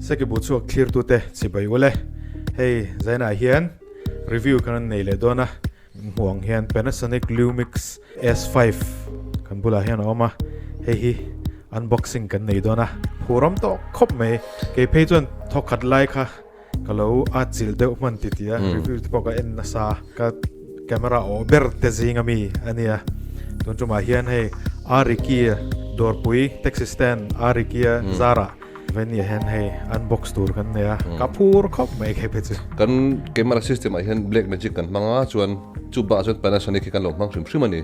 Sekibu chhuak thlirtute chibai ule. Hei zainah hian review kan rawn nei leh dawn a, hmuh ang hian Panasonic Lumix S5 kan bulah hian a awm a, hei hi unboxing kan nei dawn a, phurawm tawh khawp mai. Kei phei chuan thawkhat lai kha Ka lo at chilh deuh hman ti ti a, review te pawh ka en nasa a, ka camera awh ber te zing ami a nia. Tun tumah hian hei Arikia dawrpui taxi stand Arikia zarah Venia hian hei unbox tur kan nei a, ka phur khawp mai khe phe chu. Kan camera system ah hian black magic kan hmang a, chuan chu bakah chuan Panasonic hi kan lo hmang hrim hrim a ni.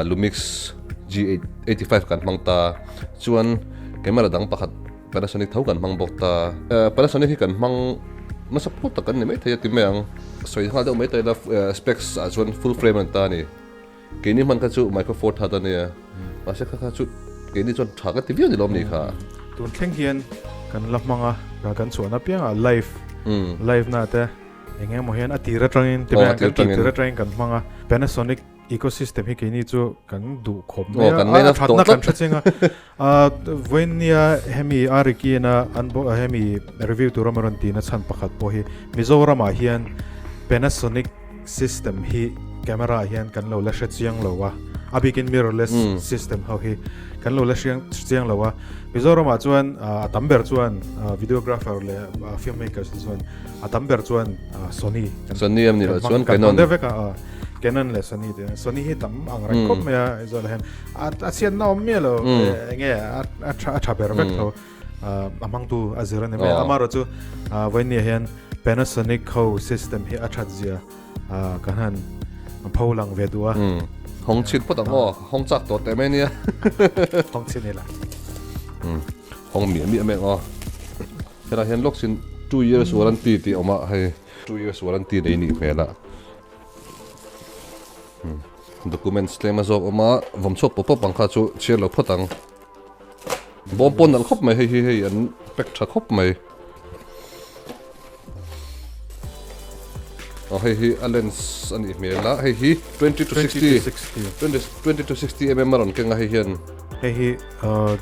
Lumix G85 kan hmang ta, chuan camera dang pakhat Panasonic tho kan hmang bawk ta. Panasonic hi kan hmang nasa phawt tak kan ni maithei a ti mai ang. Sawi nghal deuh mai ta ila specs ah chuan full frame an ta a ni. Keini hman kha chu micro four third a nia. Mahse kha kha chu keini chuan tha kan ti viau ni lawm ni kha. Tun thleng hian kan la hmang a, kan chhuahna piangah live live na te eng emaw hian a tir atangin ti mai ang kan tih tir atangin kan hmang a. Panasonic Ecosystem hi keini chu kan duh khawp mai a, a thatna kan hre cheng a. Vawinia hemi Arikina an hemi review tura rawn tihna chhan pakhat pawh hi Mizoramah hian Panasonic system hi camera ah hian kan lo la hre chiang lo a, a bikin mirrorless system ho hi kan lo la hre chiang lo a. Mizoramah chuan a tam ber chuan videographer leh filmmakers te chuan a tam ber chuan Sony Sony am ni lo chuan Canon deuh vek a Canon leh Sony te Sony hi tam ang reng khawp mai a Aizawl hian a chhiat na awm miah lo enge a tha a tha ber vek tho a hmangtu a zir a ni mai a amaherawh chu vawinia hian Panasonic ho system hi a that zia kan han pho lang ve duh a Hawng chhin phawt ang aw hawng chak tawh teh mai nia Hawng chhin ila Hawng miah miah mai ang aw. Helai hian lawk sin 2 years warranty tih a awm a, hei 2 years warranty nei nih hmel a. Documents tlem a zawk awm a, vawm chhuak pawp pawp ang kha chu chhiar lo phawt ang. Bawm pawh nalh khawp mai hei hi hei an pack tha khawp mai. Aw hei hi a lens a nih hmel a, hei hi 20 to 60 20 to 60 mm a rawn keng a hei hian. Hei hi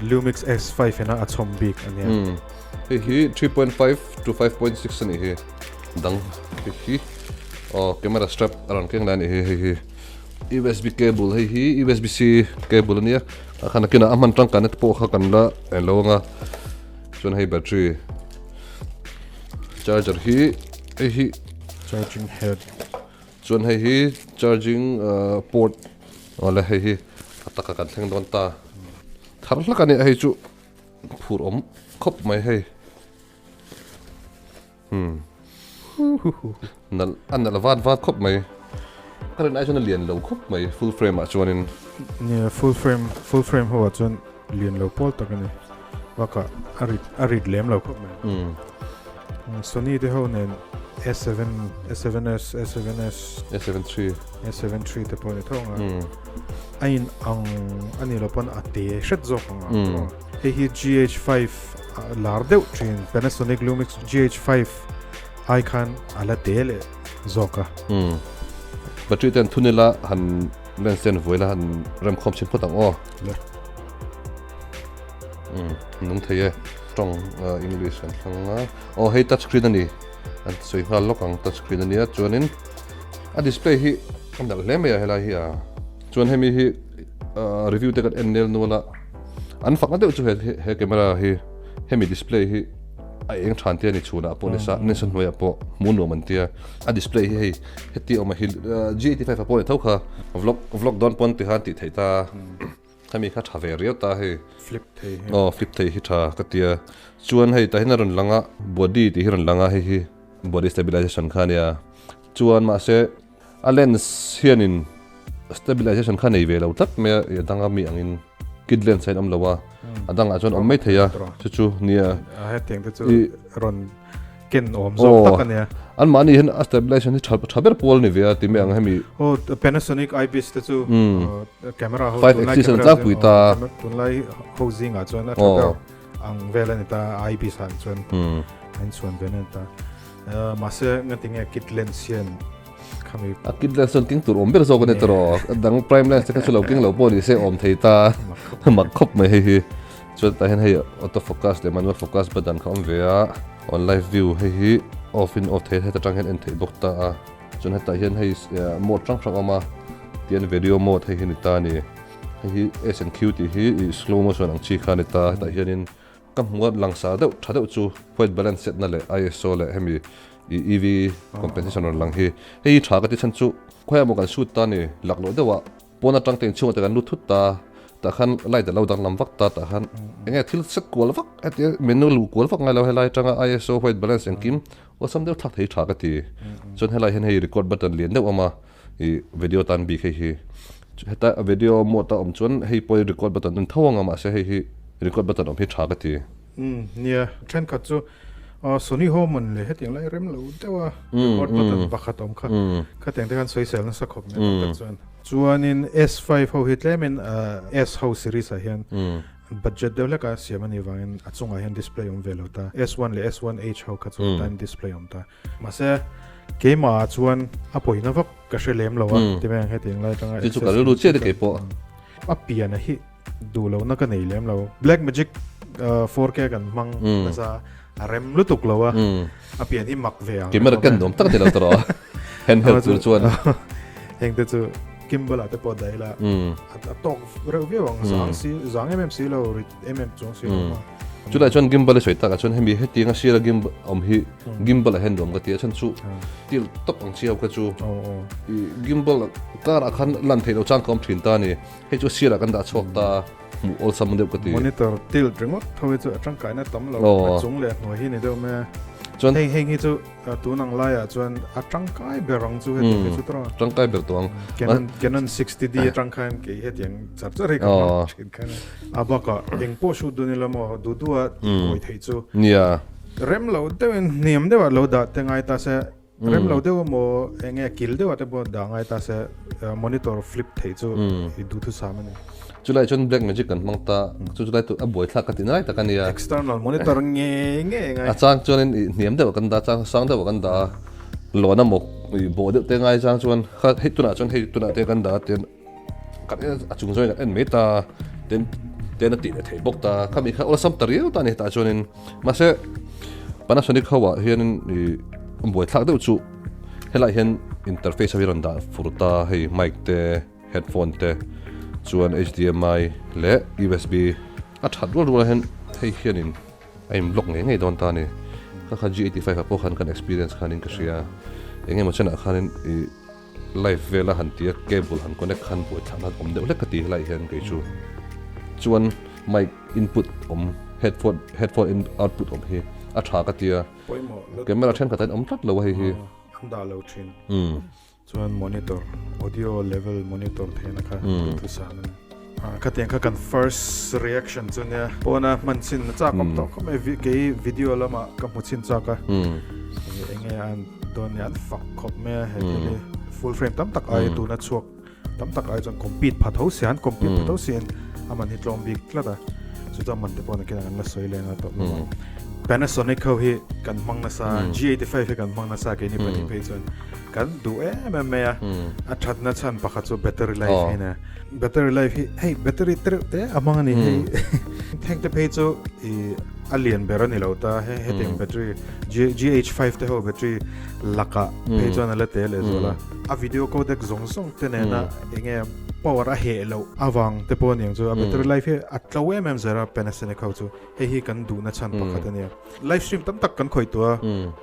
Lumix S5 ina a chhawm bik a nia. Hei hi 3.5 to 5.6 a nih hi. Dang hei hi aw camera strap a rawn keng lai a nih hi hei hi USB cable hei hi USB C cable a nia a khan a kinah a hman tangkaina te pawh kha kan la en lo ang a chuan hei battery charger hi hei hi charging head chuan hei hi charging port awle hei hi a taka kan thleng dawn ta thar hlak a nia hei chu. Phur awm khawp mai hei. Hmm. Nalh a nalh vat vat khawp mai. Ka rin ai chuan a lian lo khawp mai full frame ah chuanin. Nia full frame full frame ho ah chuan lian lo pawl tak a ni. Bakah a rit a rit lem lo khawp mai. Hmm. Sony te ho nen S7 S7S S7S S7 III S7 III te pawh ni tho ang a. Hmm. A in ang a ni lo pawn a te hret zawk ang a. Hei hi GH5 lar deuh thin Panasonic Lumix GH5 ai khan a la te leh zawk a. Battery ten thun ila han lens ten vuai la han remkhawm chhin phawt ang aw. Le. Nung thei e. Tawng English kan thlang a. Aw hei touch screen a ni. An sawi nghal lawk ang touch screen a nia chuanin a display hi a nalh hle mai a helai hi a. Chuan hemi hi review te kan en nel nual a, an fakna deuh chu he he camera hi hemi display hi a eng than tia ni chhunah pawh nisa nisa hnuaiah pawh hmuh nuam an tia a display hi hei heti awm a hi G85 ah pawh ni tho kha vlog vlog dawn pawn ti khan tih theih ta hemi kha tha ve riau ta hei flip thei hi aw flip thei hi tha ka tia chuan hei tah hian a rawn lang a body tih hi a rawn lang a hei hi body stabilization kha ania chuan mahse A lens hianin stabilization kha nei ve lo tlat mai a, a danga mi angin kit lens a inawm lo a, a dangah chuan awm mai thei a, chu chu nia. A hetiang te chu rawn ken awm zawk tak a nia. Anmahni hian a stabilization hi tha tha ber pawl a ni ve a ti mai ang hemi. Aw Panasonic IBIS te chu camera ho tunlai camera pui ta tunlai ho zingah chuan a tha ber ang vel a ni ta IBIS ah chuan a inchhuan ve na ni ta. Mahse ngatinge kit lens hian Khami a kit lens chuan king tur awm ber zawk a ni tawh a dang prime lens te kha chu lo king lo pawh ni se awm thei ta mak khawp mai hei hi Chuan tah hian hei auto focus leh manual focus button kha a awm ve a, on live view hei hi off in off thei a heta tang hian en theih bawk ta a, chuan hetah hian hei mode hrang hrang a awm a, tihian video mode hei hi a ni ta a ni, hei hi S and Q tih hi ih slow motion ang chi kha a ni ta a, hetah hianin ka hmu a langsar deuh tha deuh chu white balance set na leh ISO leh hemi ih EV compensation rawn lang hi, hei hi tha ka ti chhan chu khawiah maw kan shoot ta a ni laklawh deuh ah. Pawn atang te inchhungah te kan lut thut ta, tah khan light a lo danglam vak ta, tah khan eng nge thil set kual vak hetia menu luh kual vak ngai lo helai atanga ISO white balance engkim awlsam deuh thlak thei tha ka ti. Chuan helai hian hei record button lian deuh a awm a, ih video tan bik hei hi. Heta video mode a awm chuan hei pawh hi record button en tho ang a mahse hei hi record button awm hi tha ka ti. Umm nia, thenkhat chu Sony Home an leh hetiang lai rem lo deuh a record button pakhat awm kha khatiang te khan sawisel nasa khawp mai tam tak chuan. Chuanin S5 ho hi tlemin S ho series ah hian budget deuh hlek a siam a nih vangin a chungah hian display awm ve lo ta. S1 leh S1H ho kha chu time display awm ta. Mahse keimah ah chuan a pawina vak ka hre lem lo a ti mai ang hetiang lai atanga Chu chu ka rilru chiah te keipawh. A pian a hi duh lo na ka nei lem lo. Black Magic 4K kan hmang nasa a rem lutuk lo a. A pian hi mak ve ang. Camera ken nuam tak ni lo tawh a. Handheld tur chuan. Heng te chu gimbal ah te pawh daih la. A tawk reuh viau ang zang si zang em em si lo rit em em chuang si lo. Chulai chuan gimbal i sawi tak ah chuan hemi hetiang a sira gimbal awm hi gimbal ah hian nuam ka ti a chhan chu til tawp ang chi ho kha chu i gimbal kar ah khan lan theih loh chang ka awm thin ta a ni. Hei chu sirah kan dah chhuak ta a, hmuh awlsam deuh ka ti. Monitor tilt ringawt tho hi chu a tangkaina tam lo, a chung leh a hnuai hi ni deuh mai a. Chuan hei heng hi chu tun ang laiah chuan a tangkai ber ang chu hetiang hi chu tawh. Tangkai ber tawh ang. Canon Canon 60D atang khan kei hetiang char char hi ka hmang thin khan a. A bakah eng pawh shoot dun ila maw duh duh a tihkawi theih chu. Nia. Rem lo deuhin hniam deuhah lo dah te ngai ta se. Rem lo deuh emaw eng nge kil deuh ah te pawh dah ngai ta se monitor flip theih chu i duhthusam a ni. Chulai chuan black magic kan hmang ta, chu chulai chu a buaithlak ka ti ngai tak a nia. External monitor nge nge ngai. A chang chuanin i hniam deuh ah kan dah a, chang sang deuh ah kan dah a, lawn emaw i bawh deuh te ngai chang chuan kha hei tunah chuan hei tunah te kan dah a tian kan en a chung zawngin kan en mai ta ten ten a tih leh theih bawk ta, khami kha awlsam ta riau ta a ni hetah chuanin. Mahse, Panasonic ho ah hianin ih buaithlak deuh chu helaiah hian interface ho hi rawn dah fur ta, hei mic te, headphone te, chuan HDMI leh USB a that rual rual ah hian hei hianin a in block ngei ngei dawn ta a ni. Kha kha G85 ah pawh khan kan experience khanin ka hria, eng emaw chenah khanin ih live vela han tia cable han connect khan buaithlakna awm deuh hlek ka ti helaiah hian kei chu chuan mic input awm headphone headphone in output awm hi a tha ka tia camera thenkhat ah awm tlat lo a hei hi an dah lo thin chuan monitor audio level monitor theihna kha duhthusam a ni khatiang kha kan first reaction chu nia pawna hman chin na chak awm tawh khawp mai kei video lamah ka hmu chin chak a enge an Dawn nia an fak khawp mai a he thil hi full frame tam tak ai tuna chhuak tam tak ai chuan compete pha tho si an compete pha tho si in a man hi tlawm bik tlat a chu chuan man te pawh nakin an la sawi leng a tawp lo a Panasonic ho hi kan hmang nasa G85 hi kan hmang nasa keini pahnih phei chuan kan duh em em mai a a thatna chhan pakhat chu battery life hi nia battery life hi hei battery tereuh te a hmang a ni hei thank te phei chu i a lian ber a ni lo ta he hetiang battery GH5 te ho battery laka phei chuan a la te leh zual a a video codec zawng zawng te nena enge power a heh loh avang te pawh aniang chu a battery life hi a tlo em em zel a Panasonic ho chu hei hi kan duhna chhan pakhat ania live stream tam tak kan khawih tawh a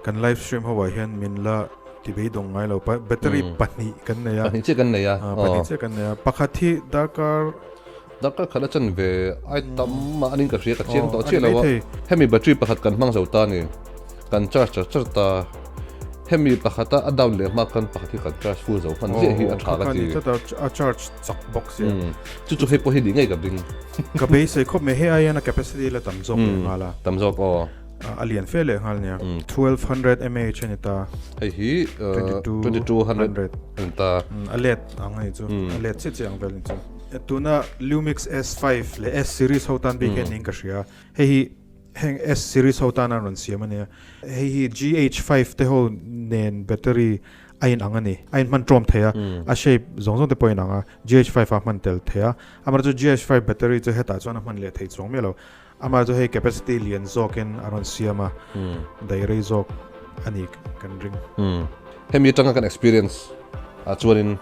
kan live stream ho ah hian min la ti beidawng ngai lo battery pahnih kan nei a pahnih chiah kan nei a pahnih chiah kan nei a pakhat hi darkar Darkar khat a chan ve ai tam mah anin ka hria ka chiang tawh chiah lo a. Hemi battery pakhat kan hmang zo ta ni. Kan charge char char ta. Hemi pakhat a a down leh hma khan pakhat hi kan charge full zo hman ziah hi a tha ka ti. A charge chak bawk sia. Chu chu hei pawh hi ni ngei ka bing. Ka beisei khawp mai hei aiin a capacity la tam zawk leh nghal a. Tam zawk aw. A lian fe leh nghal nia. 1200 mAh a ni ta. Hei hi 2200 a ni ta. A let ang a ni chu. A let chiah chiah ang vel a ni chu. Tuna Lumix S5 leh S series ho tan bik hian niin ka hria. Hei hi heng S series ho tan an rawn siam a nia. Hei hi GH5 te ho nen battery a in ang a ni. A in hman ṭawm thei a, a shape zawng zawng te pawh a in ang a, GH5 a hman tel thei a. Amaherawhchu GH5 battery chu hetah chuan a hman leh thei chuang miah lo. Amaherawhchu hei capacity lian zawkin a rawn siam a, daih rei zawk a ni kan ring. Hemi atanga kan experience ah chuanin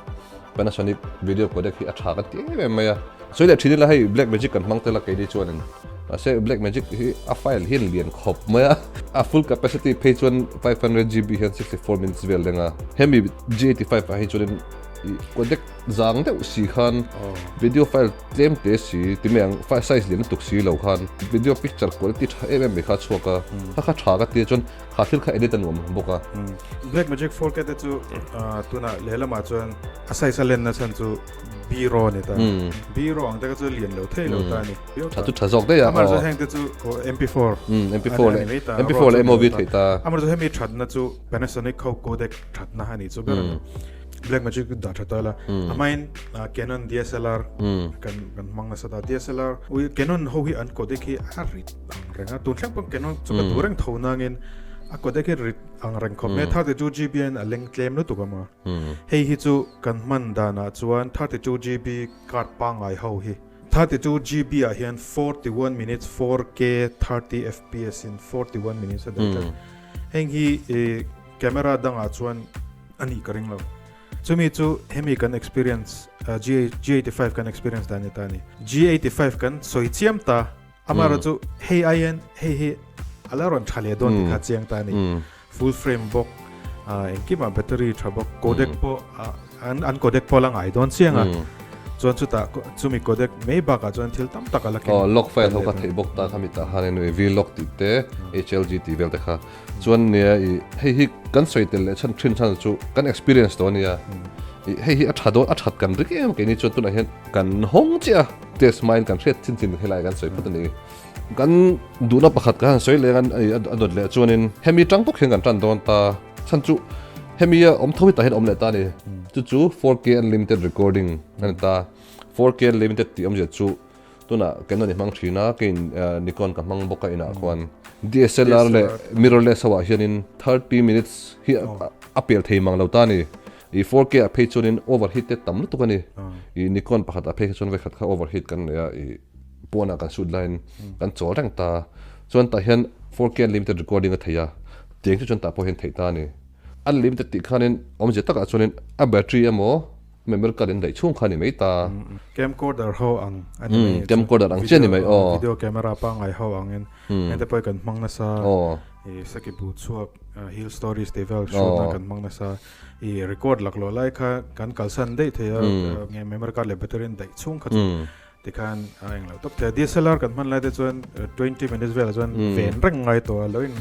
Panasonic video codec hi a tha kan ti em em mai a. Sawi leh thin ila hei Black Magic kan hmang tel a keini chuanin mahse Black Magic hi a file hian lian khawp mai a, a full capacity phei chuan 500 GB hian 64 minutes vel leng a. Hemi G85 ah hi chuanin ih codec zang deuh si khan video file tlem te si ti mai ang file size lian lutuk si lo khan video picture quality tha em em mai kha a chhuak a, kha kha tha ka ti a chuan kha thil kha edit a nuam bawk a. Black Magic 4K te chu tunah lehlamah chuan a size a lenna chhan chu B-raw a ni ta. B-raw ang te kha chu lian lo thei lo ta a ni. Tha chu tha zawk daih a. Amaherawhchu heng te chu MP4 MP4 leh MP4 leh MOV theih ta. Amaherawhchu hemi thatna chu Panasonic ho codec thatna a nih chu ber a ni. Black Magic dah tha ta la. A hmain Canon DSLR kan hmang nasa ta. DSLR ui Canon ho hi an codec hi a rit ang reng a. Tun thleng pawh Canon chu ka duh reng tho nangin a codec hi rit ang reng khawp mai. 32 GB in a leng tlem lutuk a maw. Hei hi chu kan hman danah chuan 32 GB card pangngai ho hi 32 GB ah hian 41 minutes 4K 30 fps in 41 minutes a daih tlat. Heng hi camera dangah chuan a nih ka ring lo. Chumi chu hemi kan experience G85 kan experience dan ni ta ni. G85 kan sawi chiam ta amaherawh chu hei aiin hei hi a la rawn tha leh dawn tih kha chiang ta a ni. Full frame bawk engkimah battery tha bawk codec pawh an codec pawh la ngai dawn chiang a. Chuan chutah chumi codec mai bakah chuan thil tam tak a la keng. Log file ho kha theih bawk ta kha mi tah khan anyway vlog tih te HLG tih vel te kha. Chuan nia i hei hi kan sawi tel leh chhan thin chhan chu kan experience tawh ania i hei hi a tha dawn a that kan rik em keini chuan tunah hian kan hawng chiah a test mind kan hriat chin chin helai kan sawi phawt a ni kan duhna pakhat ka han sawi leh an a dawt leh chuanin hemi tang bawk hian kan tan dawn ta chhan chu hemi a awm tho hi tah hian awm leh ta a ni chu chu 4K unlimited recording a ni ta 4K unlimited tih awmzia chu Tunah Canon i hmang thin a, keiin Nikon ka hmang bawk a inah khuan DSLR leh mirrorless ho ah hianin 30 minutes hi a pel thei mang lo ta a ni. I 4K ah phei chuanin overheat te tam lutuk a ni. I Nikon pakhat ah phei kha chuan vekhat kha overheat kan nei a, i pawnah kan shoot laiin kan chawl reng ta. Chuan tah hian 4K unlimited recording a thei a, tiang chu chuan tah pawh hian theih ta a ni. Unlimited tih khanin awmzia takah chuanin a battery emaw Memory card in daih chhung kha ni mai ta. Camcorder ho ang a ni mai. Camcorder ang chiah ni mai aw. Video camera pangngai ho angin hengte pawh hi kan hmang nasa. I saki bu chhuak hill stories tih vel shoot na kan hmang nasa. I record laklawh lai kha kan kalsan daih thei a memory card leh battery in daih chhung kha chu. Tikhan a eng lo tawp thei a. DSLR kan hman lai te chuan 20 minutes velah chuan ven reng ngai tawh a, lo in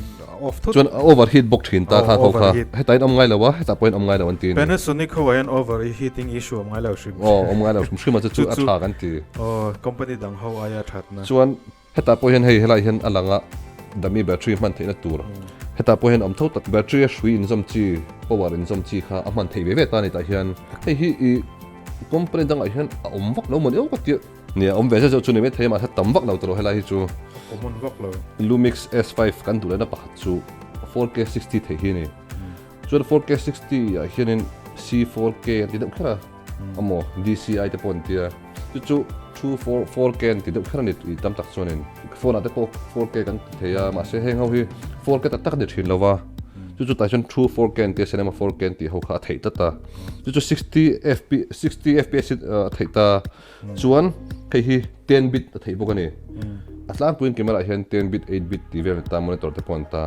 off thut. Chuan a overheat bawk thin ta kha ho kha. Hetah in awm ngai lo a, hetah pawhin awm ngai lo an ti a ni. Panasonic ho ah hian overheating issue awm ngai lo hrim. Aw, awm ngai lo hrim hrim a chu chu a tha kan ti. Aw, company dang ho aia thatna. Chuan hetah pawh hian hei helai hian a lang a, dummy battery hman theihna tur. Hetah pawh hian awm tho tak battery a hrui inzawm chi, power inzawm chi kha a hman theih ve ve ta a ni tah hian. Hei hi i Company dangah hian a awm vak lo mawni awk a tia. Nia awm ve zeuh zeuh chu ni maithei a mahse tam vak lo tawh helai hi chu. Common vak lo. Lumix S5 kan duh lehna pakhat chu 4K 60 theih hi a ni. Chuan 4K 60 ah hianin C4K an ti deuh kher a amaw DCI te pawh an tia. Chu chu two four 4K an ti deuh kher a ni tih tam tak chuanin phone ah te pawh 4K kan ti thei a mahse heng ho hi 4K tak tak a ni thin lo va. Chu chu tah chuan two 4K an tia cinema 4K an tih ho kha a theih tlat a. Chu chu 60 fp 60 fps in a theih ta chuan hei hi 10 bit a theih bawk a ni. A tlangpuiin camera ah hian 10 bit 8 bit tih vel a ni ta monitor te pawh an ta.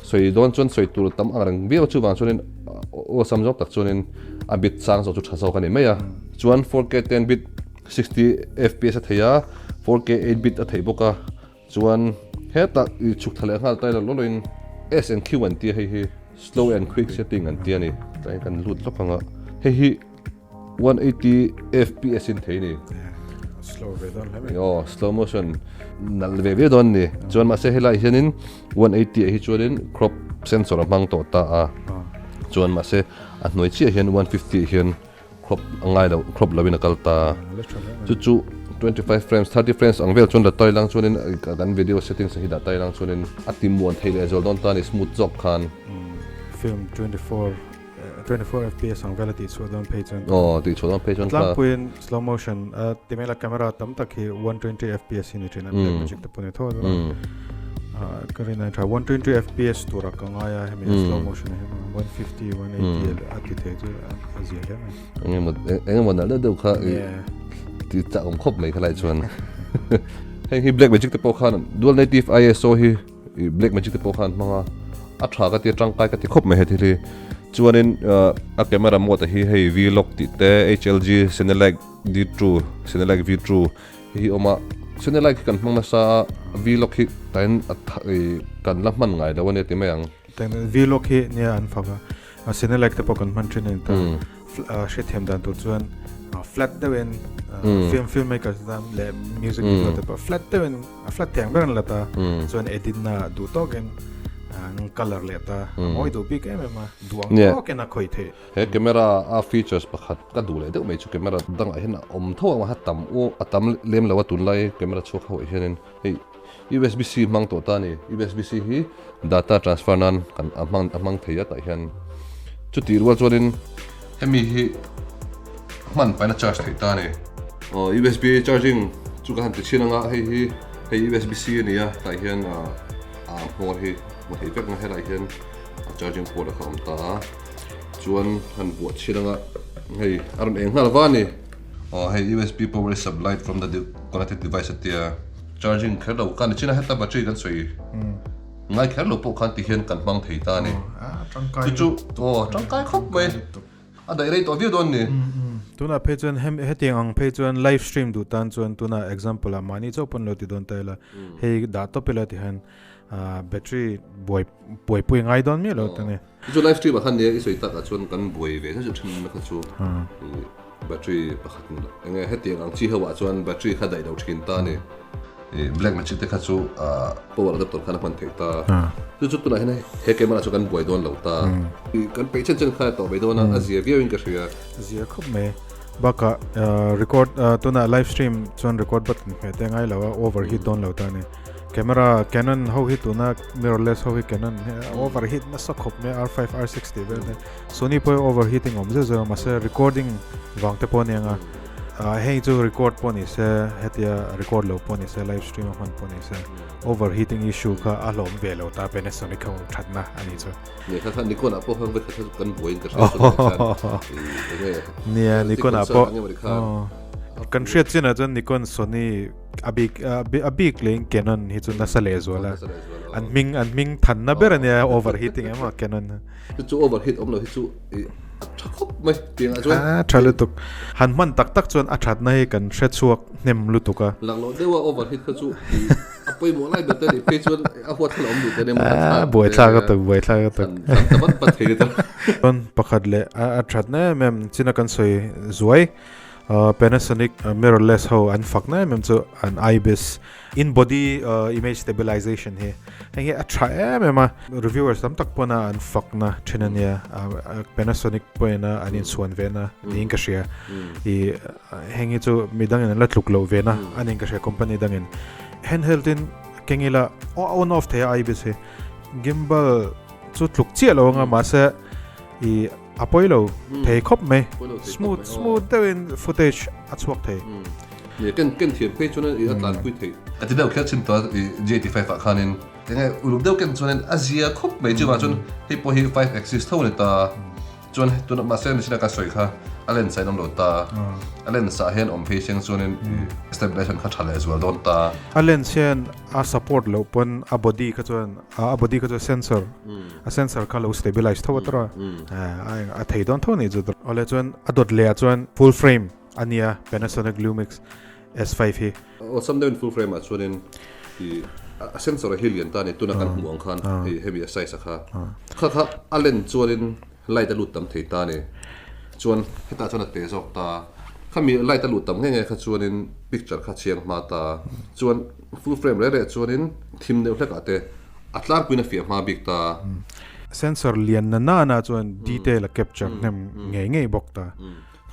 Sawi dawn chuan sawi tur tam ang reng viau chuvang chuanin awlsam zawk tak chuanin a bit sang zawk chu tha zawk a ni mai a. Chuan 4K 10 bit 60 fps a theih a, 4K 8 bit a theih bawk a. Chuan hetah i chhuk thla leh nghal tai lo lawlawin S and Q an tia hei hi slow and quick setting an tia ni. Tlai kan lut lawk ang a, hei hi 180 fps in thei ni. Slow ve dawn hle mai. Aw, slow motion nalh ve ve dawn ni. Chuan mahse helai hianin 180 ah hi chuanin crop sensor a hmang tawh ta a. Chuan mahse a hnuai chiah hian 150 ah hian crop a ngai lo crop lo in a kal ta chu chu 25 frames 30 frames ang vel chuan la tai lang chuanin kan video settings hi dah tai lang chuanin a ti muan thei leh zual dawn ta ni smooth zawk khan film 24. 24 fps ang vela tih chhuah dawn phei chuan. Aw tih chhuah dawn phei chuan kha. Tlangpuiin slow motion a ti mai la camera tam tak hi 120 fps hi ni thin a black magic te pawh ni tho a ka rin a tha 120 fps tura ka ngai a hemi slow motion hi 150 180 a ti thei chu a zia hle mai. Engemaw engemaw nalh deuh deuh kha ti chak awm khawp mai khalai chuan. Heng hi black magic te pawh khan dual native ISO hi black magic te pawh khan hmang a a tha ka ti a tangkai ka ti khawp mai he thil hi. Chuanin a camera mode hi hei vlog tih te HLG Cinelike D2 Cinelike V2 hi hi awm a Cinelike hi kan hmang nasa a vlog hi tain kan la hman ngai lo a nia ti mai ang. Vlog hi nia an fak a Cinelike te pawh kan hman thin a ni ta. Hriatthiam dan tur chuan flat deuhin film film maker te leh music video te pawh flat deuhin a flat thiang ber an la ta chuan edit na duh tawkin an colour leh ta a mawi duh bik em em a duh ang tawkin a khawih theih. He camera a features pakhat ka duh leh deuh mai chu camera dangah hian a awm tho ang a tam u a tam lem lo a tunlai camera chhuak ho ah hianin hei USB C hmang tawh ta a ni. USB C hi data transfer nan kan a hmang a hmang thei a tah hian chutih rual chuanin hemi hi hman paina charge theih ta a ni. Aw USB charging chu ka han ti chhin anga hei hi hei USB C a ni a tah hian a hmawr hi hmu thei vek ang a helaiah hian a charging port a kha a awm ta a chuan han buah chhin anga hei a rawn eng nghal va a ni. Aw hei USB power is supplied from the connected device a tia. Charging kher lo khan nichin a heta battery kan sawi ngai kher lo pawh khan ti hian kan hmang thei ta a ni. Chu chu aw tangkai khawp mai a daih rei tawh viau dawn ni. Tunah phei chuan hetiang ang phei chuan live stream duh tan chuan tunah example ah mahni chauh pawn lo ti dawn ta ila hei dah tawp ila ti hian battery buai buaipui ngai dawn miah lo ta ni. Chu chu live stream ah khan nia i sawi tak ah chuan kan buai ve zet zet thin na kha chu battery pakhat enge hetiang ang chi ho ah chuan battery kha daih lo thin ta a ni. Black magic te kha chu power adapter khan a hman theih ta. Chu chu tunah hian he camera chu kan buai dawn lo ta. Kan peih chen chen kha a tawh mai dawn a, a zia viau in ka hria. Zia khawp mai. Bakah record tunah live stream chuan record button hmeh te ngai lo a overheat dawn lo ta a ni. Camera Canon ho hi tuna mirrorless ho hi Canon hi overheat nasa khawp mai R5 R6 tih vel te Sony pawh hi overheating awm zeuh zeuh a mahse recording vang te pawh a nia ang a hei chu record pawh ni se hetia record lo pawh ni se live stream a hman pawh ni se overheating issue kha a hlawm ve lo ta Panasonic ho thatna a nih chu. Nia kha kha Nikon ah pawh khan vekhat kha kan buaiin ka hria chuan enge Nia Nikon ah pawh kan hriat chinah chuan Nikon Sony A bik a bik leh in Canon hi chu nasa leh zual a. An hming an hming thanna ber ania overheating em a Canon. Chu chu overheat awm lo hi chu a tha khawp mai tiang ah chuan. A tha lutuk. Han hman tak tak chuan a thatna hi kan hre chhuak hnem lutuk a. Lak loh deuha overheat kha chu a pawimawh lai ber te nih phei chuan a huat thla awm duh te nia maw a buaithlak a tuk buaithlak a tuk. Than ta vat vat thei ni ta. Chuan pakhat leh a thatna em em china kan sawi zuai. Panasonic mirrorless ho an fak na em em chu an IBIS in body image stabilization hi heng hi a tha em em a reviewers tam tak pawna an fak na thin ania Panasonic pawhin a an inchhuan ve na niin ka hria i heng hi chu midangin an la tluk loh ve na anin ka hria company dangin handheld in kengila on off thei a IBIS hi gimbal chu tluk chiah lo anga mahse i A pawi lo thei khawp mai. Smooth smooth deuhin footage a chhuak thei. Nia ken ken thiam phei chuan i a tlanpui theih. Ka ti deuh kher chhin tawh a i G85 ah khanin enge uluk deuh ken chuanin a zia khawp mai chuvang chuan hei pawh hi 5 axis tho a ni ta chuan tuna mahse machine a ka sawi kha a lens ah in awm lo ta a lens ah hian awm phei siang chuanin i stabilization kha tha leh zual dawn ta. A lens hian a support loh pawn a body kha chuan a body kha chuan sensor a sensor kha lo stabilize tho a tawrh a a thei dawn tho anih chu awle chuan a dawt leh ah chuan full frame a nia Panasonic Lumix S5 hi. Awlsam deuhin full frame ah chuanin i a sensor a hi lian ta a ni tuna kan hmuh ang khan hei hemi a size a kha kha kha a len chuanin light a lut tam thei ta a ni chuan hetah chuan a te zawk ta khami light a lut tam nge nge kha chuanin picture kha chiang hma ta chuan full frame reh reh chuanin thim deuh hlek ah te A tlangpuiin a fiah hma bik ta. Sensor lian na na na chuan detail a capture hnem ngei ngei bawk ta.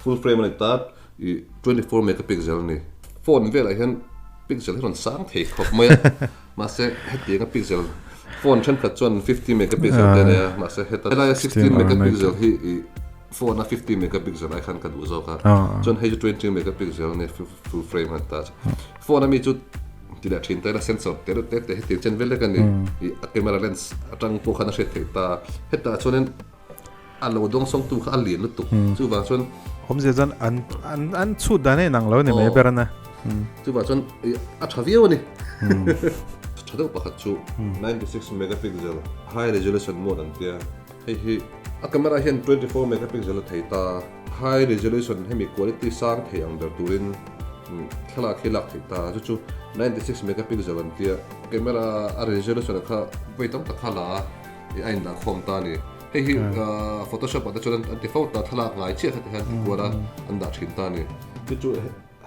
Full frame a ni ta, i 24 megapixel a ni. Phone velah hian pixel hi rawn sang thei khawp mai a, mahse hetianga pixel phone thenkhat chuan 50 megapixel te a nei a, mahse heta helaia 16 megapixel hi i. Phone a 50 megapixel ai khan ka duh zawk a, chuan hei chu 20 megapixel a nia full frame a ni ta. Phone a mi chu ti leh thin ta ila sensor te reuh te te hetiang chen vel lek a ni. Ih a camera lens atang pawh khan a hriat theih ta. Hetah chuanin a lo dawng sawng tu kha a lian lutuk. Chuvang chuan Awmzia chuan an an an chhut dan a inang lo a ni mai ber a na. Chuvang chuan ih a tha viau a ni. Tha deuh pakhat chu 96 megapixel high resolution mode an tia. Hei hi a camera hian 24 megapixel a thei ta. High resolution hemi quality sang thei ang ber turin thlalak hi lak theih ta. Chu chu 96 megapixel an tia. Camera a resolution kha vawi tam tak kha la a, ih a indah khawm ta a ni. Hei hi photoshop ah te chuan an ti fo ta, thlalak ngai chiah kha ti hian ti kual a an dah thin ta a ni. Chu chu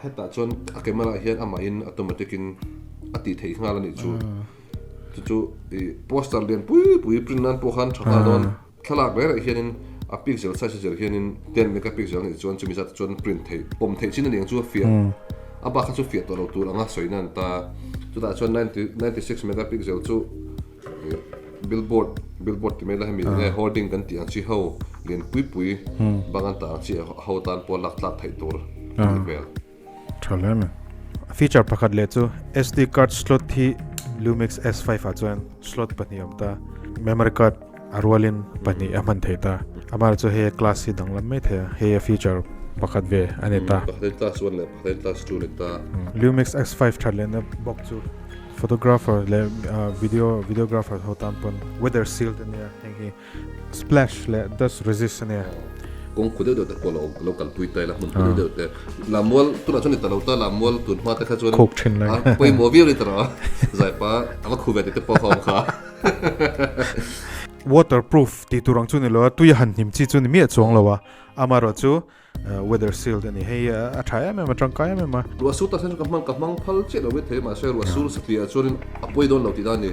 hetah chuan a camera hian amahin automatic in a tih theih nghal a nih chu. Chu chu ih poster lian pui pui print nan pawh khan tha nghal dawn. Thlalak reng reng hianin a pixel size a zir hianin 10 megapixel a nih chuan chumi zat chuan print theih pawm theih chin a ni ang chu a fiah. A bak kha chu fiah tawh lo tur anga sawi nan ta. Chutah chuan 96 megapixel chu ih billboard billboard ti mai la hemi enge hoarding kan tih ang chi ho lian pui pui bang an tah ang chi ho tan pawh lak tlak theih tur a nih hmel. Tha hle mai. Feature pakhat leh chu SD card slot hi Lumix S5 ah chuan slot pahnih a awm ta. Memory card a rualin pahnih a hman thei ta. Amaherawhchu chu hei class hi danglam mai thei a, hei a feature pakhat ve a ni ta. Pakhatin class one leh pakhatin class two a ni ta. Lumix X5 that lehna bawk chu photographer leh video videographer ho tan pawn weather sealed a nia heng hi. Splash leh dust resist a nia. Kawng khu deuh deuh te pawh lo lo kalpui ta ila hmun khu deuh deuh te Lammual tunah chuan ni ta lo ta Lammual tun hma te kha chuan Khuk thin lai. A pawimawh viau ni ta rawh Zaipa a va khu ve tih te pawh kha awm kha. Waterproof tih tur ang chu ni lo a, tui a han hnim chi chu ni miah chuang lo a, amaherawh chu Weather sealed a ni. Hei a tha em em a, tangkai em em a. Ruah sur tak hian ka hmang ka hmang phal chiah lo maithei mahse ruah sur satliah chuanin a pawi dawn lo tih dan a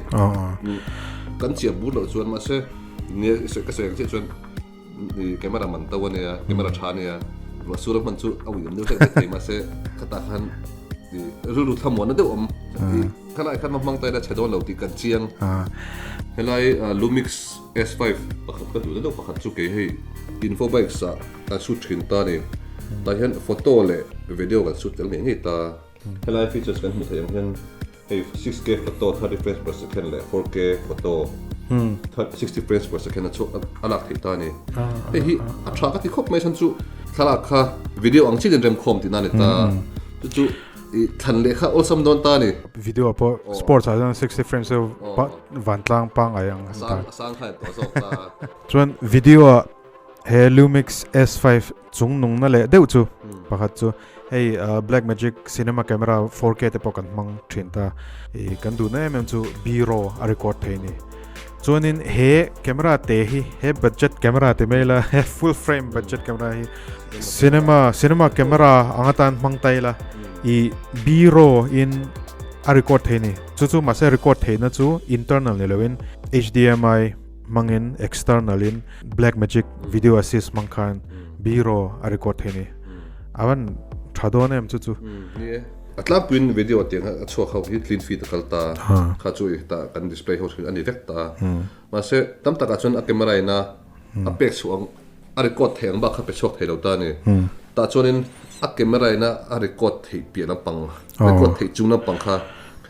ni. Kan chiah bur loh chuan mahse nia ka sawi ang chiah chuan camera man to a nia, camera tha a nia, ruah sur a hman chu a uiawm deuh hlek maithei mahse khatah khan rilru thlamuanna deuh awm. Khalai khan hmang ta ila chhe dawn lo tih kan chiang. Helai Lumix S5 pakhat ka duh na deuh pakhat chu kei hei Infobikes ah kan shoot thin ta a ni. Tah hian photo leh video kan shoot tel ngei ngei ta. Helai features kan hmuh theih ang hian hei 6K photo 30 frames per second leh 4K photo 60 frames per second a chhuak a lak theih ta a ni. Hei hi a tha ka ti khawp mai chhan chu thlalak kha video ang chitin remkhawm tihna a ni ta. Chu chu I thlan leh kha awlsam dawn ta ni. Video pawh sports ah chuan 60 frames chu vantlang pangngai ang an ta. A sang kha tawh zawk ta. Chuan video ah he Lumix S5 chung nung na leh deuh chu pakhat chu hei Blackmagic cinema camera 4K te pawh kan hmang thin ta. I kan duhna em em chu B-roll a record thei ni. Chuanin he camera te hi he budget camera ti mai ila he full frame budget camera hi cinema cinema camera anga tan hmang ta ila i B-roll in a record thei ni. Chu chu mahse record theihna chu internal ni loin HDMI hmangin external in Blackmagic video assist hmang khan B-roll a record thei ni. A van tha dawn em chu chu. Ni e. A tlangpuiin video tiang a chhuak ho hi clean feed a kal ta. Kha chu i hetah kan display ho thin a ni vek ta. Mahse tam takah chuan a camera in a a pek chhuah ang a record theih ang bak kha pe chhuak thei lo ta a ni. Tah chuanin a camera in a a record theih piah lampang record theih chung lampang kha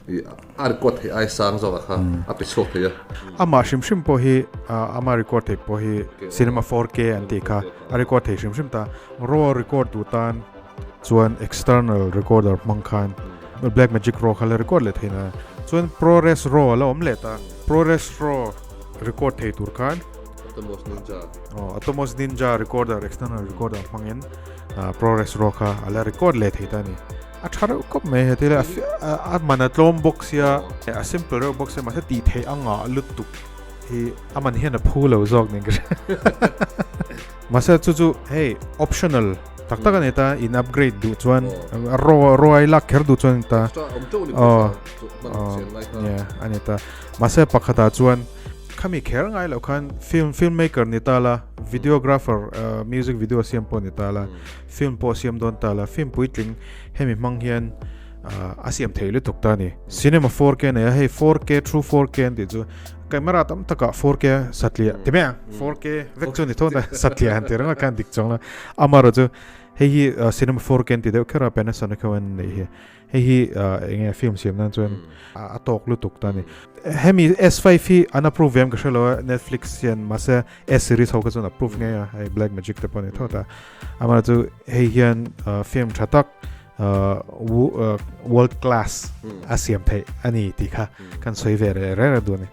i a record theih ai sang zawkah kha a pe chhuak thei a. Amah hrim hrim pawh hi ama record theih pawh hi cinema 4K an tih kha a record thei hrim hrim ta. Raw record duh tan chuan external recorder hmang khan Blackmagic raw kha la record leh theih na chuan ProRes raw a la awm leh ta ProRes raw record thei tur khan Atomos Ninja oh Atomos Ninja recorder external recorder hmangin ProRes raw kha a la record leh thei ta a ni a tha reuh khawp mai heti le a man a tlawm bawk sia a simple reuh bawk sia mahse tih theih a ngah lutuk hi a man hian a phu lo zawk nen ka hria mahse chu chu hei optional Tak tak a ni ta, in upgrade duh chuan raw raw ai lak kher duh chuan ta. Oh, yeah, a ni ta. Mahse pakhatah chuan khami kher ngai loh khan film filmmaker ni ta la, videographer music video siam pawh ni ta la, film pawh siam dawn ta la, film puitling hemi hmang hian. A siam thei lutuk ta a ni. Cinema 4K nei a, hei 4K true 4K an tih chu camera tam takah 4K satliah ti mai ang, 4K vek chu a ni tho ta, satliah han ti reng a khan dik chuang la. Amaherawh chu hei hi cinema 4K an ti deuh kher a Panasonic ho an neih hi. Hei hi eng nge film siam nan chuan a tawk lutuk ta a ni. Hemi S5 hi an approve ve em ka hre lo a Netflix hian mahse S series ho kha chuan approve ngei a, hei Black Magic te pawh a ni tho ta. Amaherawh chu hei hian film tha tak world class a siam theih a ni tih kha kan sawi ve reh reh duh a ni.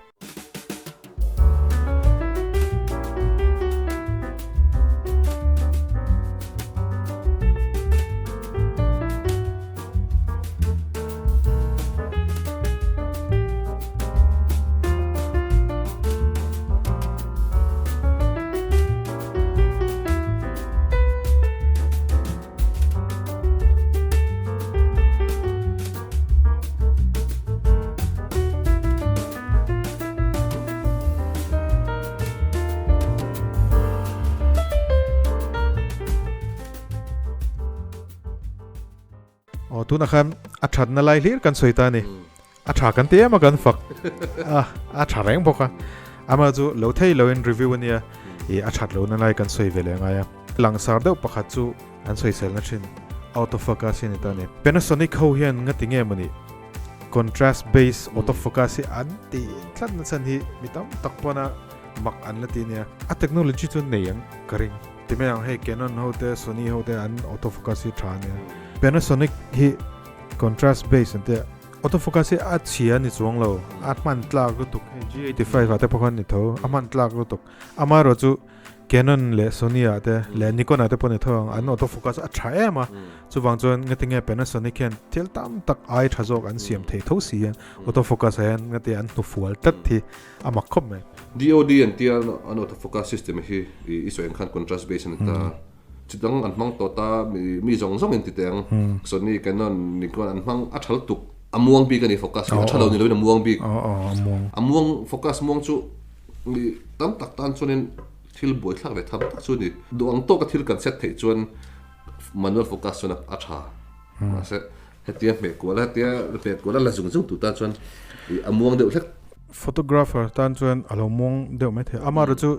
Aw tunah khan a thatna lai hlir kan sawi ta a ni. A tha kan ti em a kan fak a a tha reng bawk a. Ama chu lo thei loin review a nia i a that lohna lai kan sawi ve leh ngai a. Langsar deuh pakhat chu an sawiselna thin autofocus hi a ni ta a ni. Panasonic ho hian nga ti nge maw ni contrast base autofocus hi an ti tlat na chhan hi mi tam tak pawn a mak an la ti nia. A technology chu nei ang ka ring. Ti mai ang hei Canon ho te Sony ho te an autofocus hi tha a nia. Panasonic hi contrast base an tia autofocus hi a chhia a ni chuang lo a hman tlak lutuk hei G85 ah te pawh khan ni tho a hman tlak lutuk. Amaherawhchu Canon leh Sony ah te leh Nikon ah te pawh ni tho ang an autofocus a tha em a chuvang chuan ngatinge Panasonic hian thil tam tak ai tha zawk an siam thei tho si hian autofocus ah hian ngati an hnufual tlat hi a mak khawp mai. DOD an tia an autofocus system hi i sawi ang khan contrast base a ni ta. Chi dang an hmang tawh ta mi zawng zawng in ti teh ang Sony, Canon, Nikon an hmang a tha lutuk a muang bik a ni focus hi a tha lo ni loin a muang bik a muang focus muang chu Mi tam tak tan chuanin thil buaithlak leh tham tak chu a ni. Duh ang tawka thil kan set theih chuan manual focus chuan a tha. Mahse hetia hmeh kual a, hetia hmeh kual a la zung zung tu tan chuan a muang deuh hlek. Photographer tan chuan a lo muang deuh mai thei. Amaherawh chu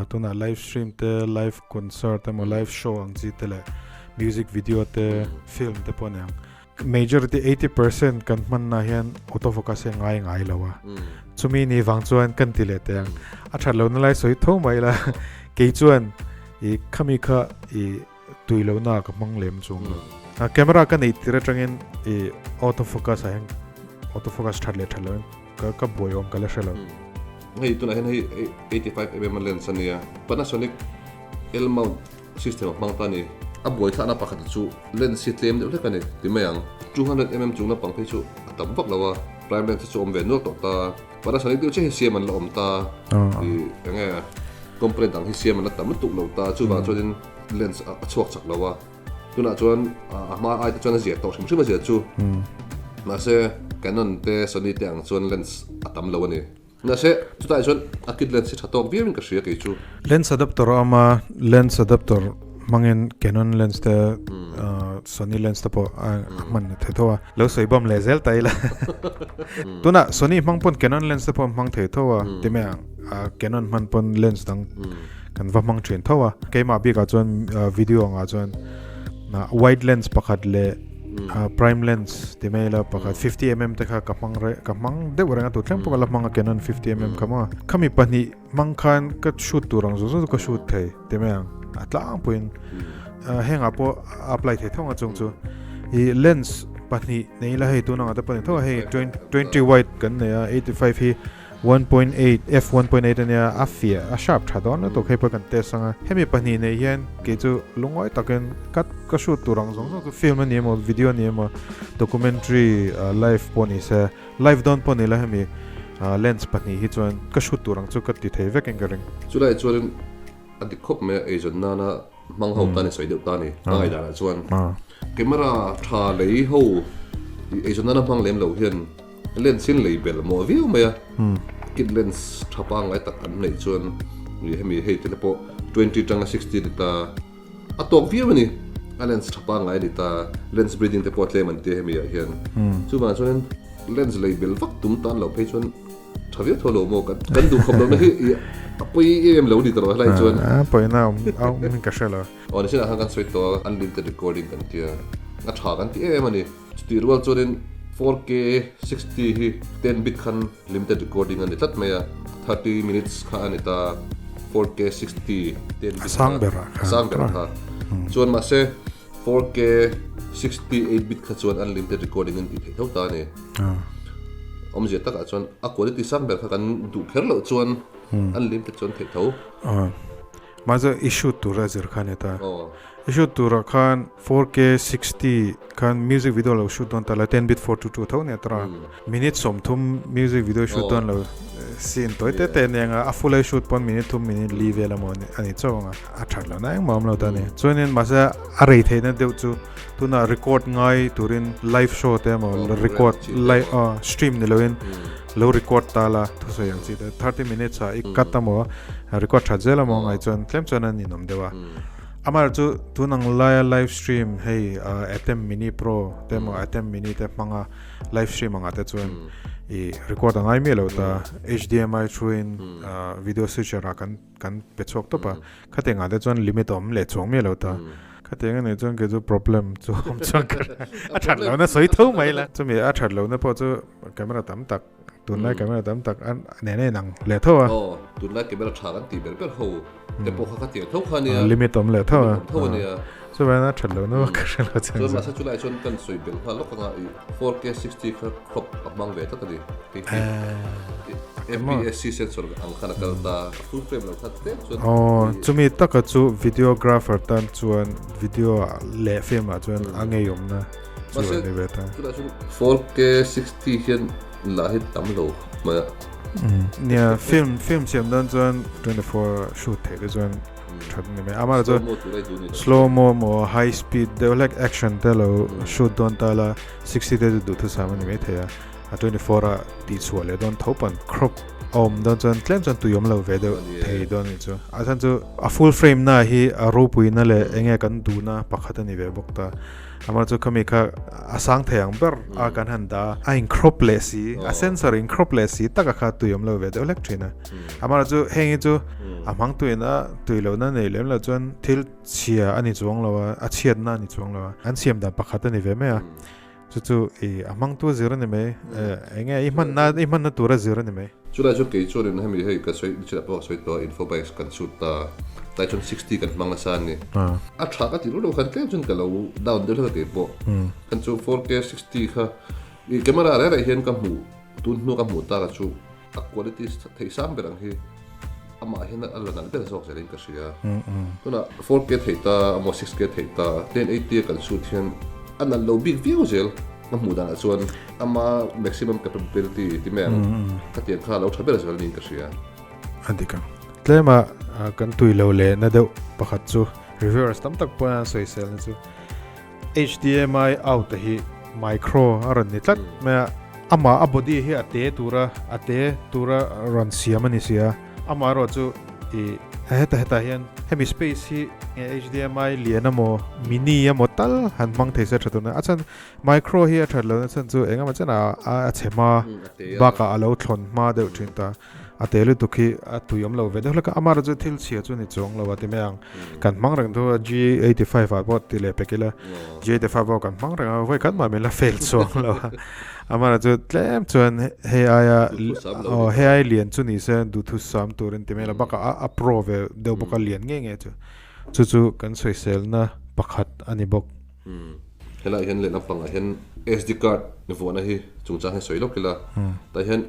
tunah live stream te, live concert emaw live show ang chi te leh music video te, film te pawh a ni ang. Majority 80% kan hmanna hian autofocus hi a ngai ngai lo a. Chumi ni vang chuan kan ti leh teh ang. A that lohna lai sawi tho mai la. Kei chuan i khami kha i tui lohna ka hmang lem chuang lo. A camera ka nei tir atangin i autofocus ah hian autofocus that leh that loh in ka ka buai awm ka la hre lo. Hei tunah hian hei 85mm lens a nia. Panasonic L mount System a hmang ta a ni. A buaithlakna pakhat chu lens hi tlem deuh hlek a ni ti mai ang. 200mm chung lampang phei chu a tam vak lo a, prime lens hi chu awm ve nual tawh ta. Panasonic deuh chiah hi siam an la awm ta. I eng nge company dang hi siam an la tam lutuk lo ta, chuvang chuanin lens a chhuak chak lo a. Tunah chuan a hma ai te chuan a zia tawh hrim hrim a zia chu. Mahse Canon te Sony te ang chuan lens a tam lo a ni. Mahse, chutah chuan a kit lens hi tha tawk viauin ka hria kei chu. Lens adapter a awm a, lens adapter hmangin Canon lens te Sony lens te pawh a hman thei tho a. Lo sawi bawm leh zel ta ila. Tunah Sony hmang pawn Canon lens te pawh an hmang thei tho a, ti mai ang Canon hman pawn lens dang kan va hmang thin tho a. Keimah bikah chuan video angah chuan wide lens pakhat leh prime lens ti mai ila pakhat 50mm te kha ka hmang reh ka hmang deuh reng a tu thleng pawh ka la hmang a Canon 50mm kha maw khami pahnih hmang khan ka shoot tur ang zawng zawng chu ka shoot thei ti mai ang a tlangpuiin hengah pawh a apply thei thawng a chung chu i lens pahnih nei ila hei tun angah te pawh ni tho a hei 20 wide kan nei a 85 hi 1.8 f 1.8 a nia a fiah a sharp tha dawn lutuk hei pawh kan test anga hemi pahnih nei hian kei chu lungawi takin ka ka shoot tur ang zawng zawng chu film a ni emaw video a ni emaw documentary live pawh ni se live dawn pawh ni la hemi lens pahnih hi chuan ka shoot tur ang chu ka ti thei vekin ka ring. Chulai chuanin a dik khawp mai a eizawn nana hmang ho tan i sawi deuh ta a ni ka ngaihdanah chuan camera tha lei ho eizawn nana hmang lem lo hian Lens in lei bel mawh viau mai a, kit lens tha pangngai tak an neih chuan hemi hei te pawh 20 tanga 60 ni ta a tawk viau a ni. A lens tha pangngai a ni ta, lens breathing te pawh a tlem an tia hemi ah hian. Chuvang chuanin lens lei bel vak tum tan loh phei chuan tha viau tho lo maw kan duh khawp lohna hi a pawi em lo ni ta lo helai chuan. A pawina awm awm in ka hre lo. Aw nichinah khan kan sawi tawh a unlimited recording kan tia a tha kan ti em a ni. Chutih rual chuanin 4K 60 hi 10 bit khan limited recording a ni tlat mai a, 30 minutes kha a ni ta 4K 60 10 bit kha a sang berah kha chuan mahse 4K 68 bit kha chuan unlimited recording an tih theih tho ta a ni. Awmzia takah chuan a quality sang ber kha kan duh kher loh chuan unlimited chuan theih tho. Mahse i shoot tur a zir kha a ni ta. I shoot turah khan 4K 60 khan music video lo shoot dawn ta la 10 bit 422 tho nia tara minute 30 music video shoot dawn lo scene tawi te te nia nga a full a shoot pawn minute thum minute li vel emaw a ni chauh anga a that lo na engmah awm lo ta ni chuanin mahse a rei theihna deuh chu tuna record ngai turin live show te emaw record live stream ni loin lo record ta la thusawi ang chi te 30 minutes ah i cut emaw record that zel emaw ngai chuan tlem chuan a ninawm deuh a. Amah chu tun ang laia live stream hei Atem Mini Pro te emaw Atem Mini te hmanga live stream angah te chuan i record a ngai miah lo ta HDMI through in video switcher ah kan kan pe chhuak tawp a khatiang ah te chuan limit a awm leh chuang miah lo ta khatiang anih chuan kei chu problem chu awm chuan ka a that lohna sawi tho mai la chumi a that lohna pawh chu camera tam tak Tunlai camera tam tak an nen a inang leh tho a. Aw, tunlai camera tha kan tih ber ber ho te pawh kha ka tiang tho kha ania. Limit awm leh tho a. Limit awm tho ania. Chuvain a that lohna vak ka hre lo chiang. Chuan mahse chulai chuan kan sawi belh nghal lawk anga i 4K 60 kha crop a hmang ve tlat a ni. Hei hi APS-C sensor ang khan a kal ta, a full frame lo kha tlem chuan. Aw, chumi taka chu videographer tan chuan video ah leh film ah chuan a ngeiawmna. Mahse tunah chuan 4K 60 hian lah hi tam lo mai a. Nia film film siam dan chuan 24 shoot theih te chuan that ni mai. Amah chuan slow mo mo high speed deuh hlek action te lo shoot dawn ta la 60 te chu duhthusam a ni mai thei a. A 24 a tih chhuah leh dawn tho pawn crop a awm dawn chuan tlem chuan tui awm lo ve deuh thei dawn a nih chu. A chhan chu a full frame na hi a ropuina leh enge kan duhna pakhat a ni ve bawk ta. Amah chu khami kha a sang thei ang ber a kan han dah a, a in crop leh si, a sensor in crop leh si taka kha tui awm lo ve deuh hlek thin a. Amah chu heng hi chu a hmang tuin a tui lohna nei lem lo chuan thil chhia a ni chuang lo a, a chhiatna a ni chuang lo a, an siam dan pakhat a ni ve mai a. Chu chu i a hmangtu a zir a ni mai, enge i hmanna i hmanna tur a zir a ni mai. Chulai chu kei chuanin hemi hei ka sawi nichinah pawh ka sawi tawh a, Infobikes kan shoot ta, tlai chuan 60 kan hmang nasa a ni. A tha ka ti lo lo khan tlem chuan ka lo down deuh hlek a kei pawh. Khan chu 4K 60 kha i camera reh reh hian ka hmuh tun hnu ka hmuh tak a chu a quality theih sang ber ang hi amah hian a la nalh ber zawk zelin ka hria. Tunah 4K theih ta emaw 6K theih ta 1080 a kan shoot hian a nalh lo bik viau zel. Ka hmuh danah chuan ama maximum capability ti mai ang ka tiang kha a lo tha ber zel niin ka hria. A dik ang. Tlema kan tui lo leh na deuh pakhat chu reviewers tam tak pawhin an sawisel na chu HDMI out a hi micro a rawn ni tlat mai a, amah a body hi a te tura a te tura rawn siam a ni si a. Amaherawh chu i heta hetah hian hemi space hi nge HDMI lian emaw mini emaw tal han hmang thei se tha tuna a chhan micro hi a that lohna chhan chu engemaw chen a a chhe hma bakah a lo thlawn hma deuh thin ta a te lutuk hi a tui awm lo ve deuh hlek a amaherawh chu thil chhia chu ni chuang lo a ti mai ang kan hmang reng thu a G85 ah pawh ti leh pek ila G85 pawh kan hmang reng a vawi khat mah min la fail chuang lo a. Amara chu tlem chuan hei aia aw hei ai lian chu ni se duhthusam turin ti mai la bakah a a pro ve deuh bawk a lian nge nge chu chu chu kan sawiselna pakhat a ni bawk. Helaiah hian lehlam pangah hian SD card vuahna hi chungchang hi sawi lawk ila tah hian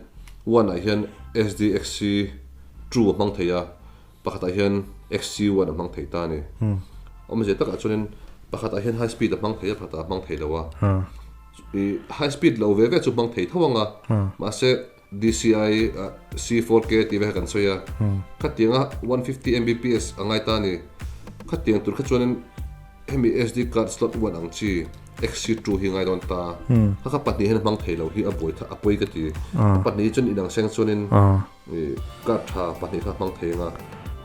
one ah hian SDXC two a hmang thei a pakhatah hian XC one a hmang thei ta a ni. Awmzia takah chuanin pakhatah hian high speed a hmang thei a pakhatah a hmang thei lo a. I high speed lo ve ve chu hmang thei tho ang a, mahse DCI C4K tih ve kha kan sawi a, khatianga 150 Mbps a ngai ta a ni. Khatiang tur kha chuanin hemi SD card slot one ang chi XC2 hi ngai dawn ta. Kha kha pahnih hian a hmang thei lo hi a buai a pawi ka ti. A pahnih hi chuan inang seng chuanin card tha pahnih kha hmang thei ang a,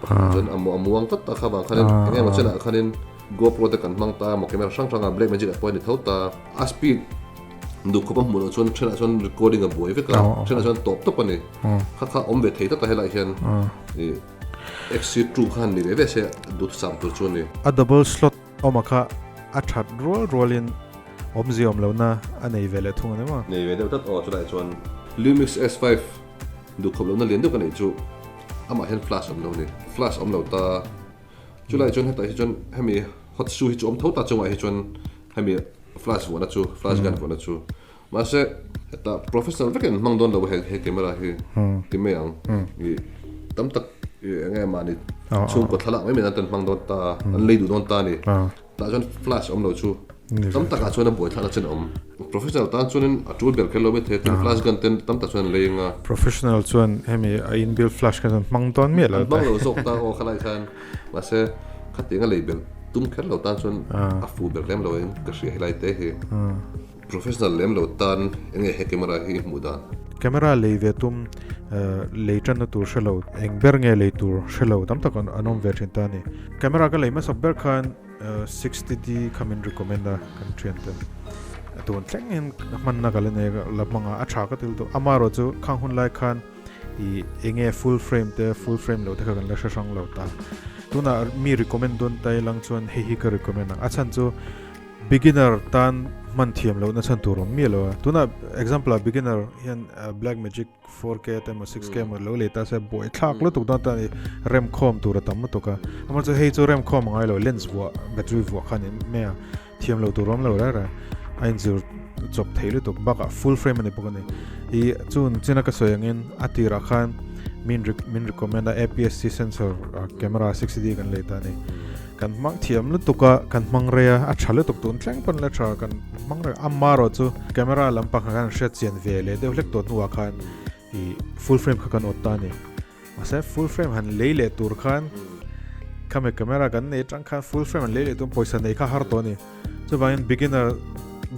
pakhat chuan a muang tlat ta kha vang khanin eng emaw chenah khanin. GoPro te kan hmang ta emaw camera hrang hrang a Black Magic ah pawh a ni tho ta. A speed duh khawp a hmuh loh chuan thenah chuan recording a buai vek a, thenah chuan tawp tawp a ni. Kha kha awm ve thei tlat a helai hian ih XC two kha han ni ve ve se duhthusam tur chu a ni. A double slot awma kha a that rual rualin awmzia awm lohna a nei ve leh thung a ni maw? Nei ve deuh tlat aw chulaiah chuan Lumix S5 duh khawp lohna lian deuh ka neih chu amah hian flash awm lo a ni. Flash awm lo ta chulaiah chuan hetah hi chuan hemi hot shoe hi chu awm tho ta chungah hi chuan hemi flash vuahna chu flash gun vuahna chu mahse hetah professional vekin an hmang dawn lo a he camera hi ti mai ang ih tam tak ih eng nge mahni chhungkaw thlalak mai mai nan te an hmang dawn ta a an lei duh dawn ta a ni tah chuan flash awm lo chu tam takah chuan a buaithlak na chen a awm professional tan chuanin a tul ber kher lo mai thei a tin flash gun te tam tak chuan an lei ang a. Professional chuan hemi a inbuilt flash kha chuan hmang dawn miah lo ta. An hmang lo zawk ta aw khalai khan mahse khatiang a lei ber tum kher lo tan chuan a fu ber lem lo in ka hria helai te hi. Professional lem lo tan eng nge he camera hi i hmuh dan? Camera lei ve tum lei tanna tur hre lo, eng ber nge lei tur hre lo tam tak an awm ve thin ta a ni. Camera ka lei hmasak ber khan 60D kha min recommend a kan thian ten. Tun thleng in hmanna ka la nei la hmang a, a tha ka til tawh. Amaherawh chu khang hun lai khan i eng nge full frame te full frame lo te kha kan la hre hrang lo ta. Tunah mi recommend dawn ta ilang chuan hei hi ka recommend ang. A chhan chu Beginner tan hman thiam lohna chhan tur awm miah lo a. Tunah example ah beginner hian Black Magic 4K te emaw 6K emaw lo lei ta se buai thlak lutuk dawn ta a ni. Rem khawm tur a tam lutuk a. Amah chu hei chu rem khawm a ngai lo lens vuah battery vuah kha a ni mai a. Thiam lo tur awm lo reng reng. A inzir chawp thei lutuk bakah full frame a ni bawk a ni. Ih chun china ka sawi angin a tirah khan min min recommend a APS-C sensor camera 60D kan lei ta a ni. Kan hmang thiam lutuk a, kan hmang rei a, a tha lutuk tun thleng pawn la tha, kan hmang reng amma erawh chu camera lampang kha kan hriat chian ve leh deuh hlek tawh hnuah khan ih full frame kha kan awt ta a ni. Mahse full frame han lei leh tur khan khami camera kan nei atang khan full frame han lei leh tur pawisa nei kha har tawh a ni. Chuvangin beginner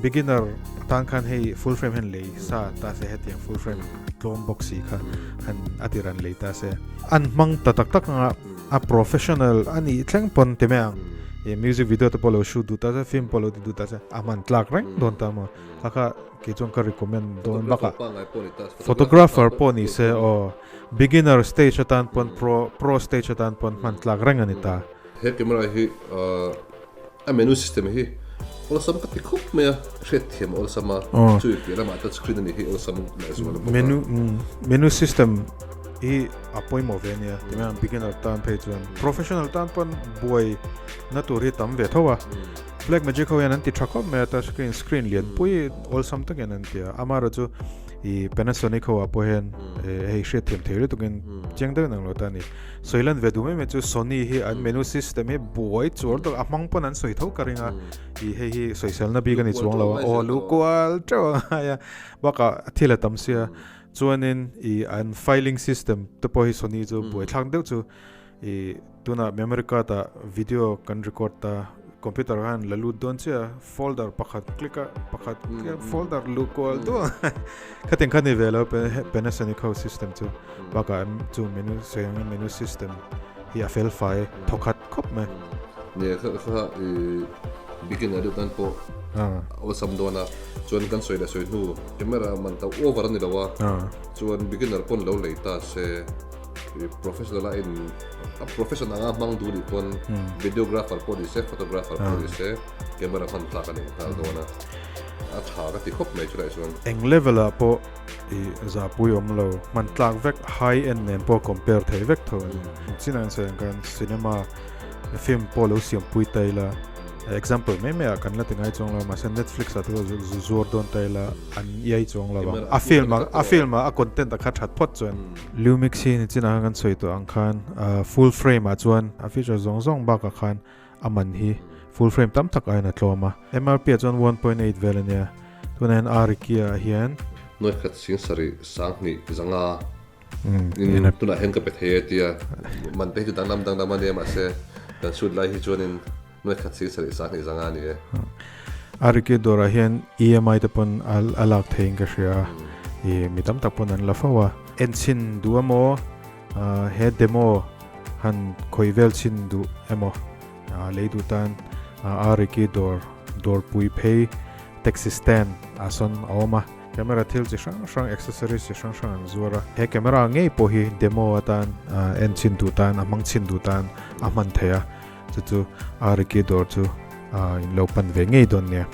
beginner tan khan hei full frame hian lei sa ta se hetiang full frame tlawm bawk si kha han a tir an lei ta se. An hmang ta tak tak anga a professional a nih thleng pawn ti mai ang ih music video te pawh lo shoot duh ta se film pawh lo ti duh ta se a hman tlak reng dawn ta maw kha kha kei chuan ka recommend dawn bakah photographer pawh ni se aw beginner stage atan pawn pro pro stage atan pawn hman tlak reng a ni ta. He camera hi A menu system hi awlsam ka ti khawp mai a, hriat thiam a awlsam a, chui piah lamah touch screen a nih hi awlsam leh zual a bawk a. Menu menu system hi a pawimawh ve ania, tichuan beginner tan phei chuan professional tan pawn buai na tur hi tam ve tho a, Black Magic ho hian an ti tha khawp mai a touch screen screen lian pui awlsam takin an ti a, amaherawhchu ih Panasonic ho ah pawh hian hei hriat thiam thei lutukin chiang deuhin ang lo ta a ni. Sawi lan ve duh mai mai chu Sony hi an menu system hi buai chuar tawh a hmang pawn an sawi tho ka ring a ih hei hi sawiselna bik a ni chuang lo a aw lu kual teuh a ngai a bakah thil a tam sia chuanin ih an filing system te pawh hi Sony chu buai thlak deuh chu ih tunah memory card ah video kan record ta computer khan la lut dawn chiah a folder pakhat click a pakhat click a folder luh kual duah khatin kha ni ve lo Panasonic ho system chu. Bakah chu menu sawi angin menu system hi a fel fai thawkhat khawp mai. Nia kha kha i beginner deuh tan pawh a awlsam dawn a, chuan kan sawi leh sawi hnu camera man to over a ni lo a, chuan beginner pawn lo lei ta se i professional a in a profession anga hmang duh nih pawn videographer pawh ni se photographer pawh ni se camera hman tlak a ni nghal dawn a, a tha ka ti khawp mai chulai chuan. Eng level ah pawh I zahpui awm lo, hman tlak vek, high end nen pawh compare thei vek tho a ni. Chinah hian sawi ang khan cinema film pawh lo siam pui ta ila, example mai mai ah kan la ti ngai chuang lo, mahse Netflix ah te pawh zuar dawn ta ila an iai chuang lo ang. A film ah a film ah a content a kha that phawt chuan. Lumix hi nichinah khan kan sawi tawh ang khan full frame ah chuan a feature zawng zawng bakah khan a man hi full frame tam tak aiin a tlawm a. MRP ah chuan 1.8 vel a nia. Tunah hian Arikia ah hian. Nuai khat sing sarih sanghnih zanga in tunah hian ka pe thei e tia man te hi chu danglam danglam a nia mahse kan shoot lai hi chuanin nuai khat sing sarih sanghnih zanga a ni e. Arikia dawrah hian EMI te pawn a lak theiin ka hria a, ih mi tam tak pawn an la fo a. Enchhin duh emaw He demo han khawi vel chhin duh emaw lei duh tan. Ariki dawr dawrpui phei taxi stand ah sawn a awm a. Camera thil chi hrang hrang accessories chi hrang hrang an zuar a. He camera ngei pawh hi demo atan en chhin duh tan a hmang chhin duh tan a hman theih a. Chu chu Ariki dawr chu in lo pan ve ngei dawn nia.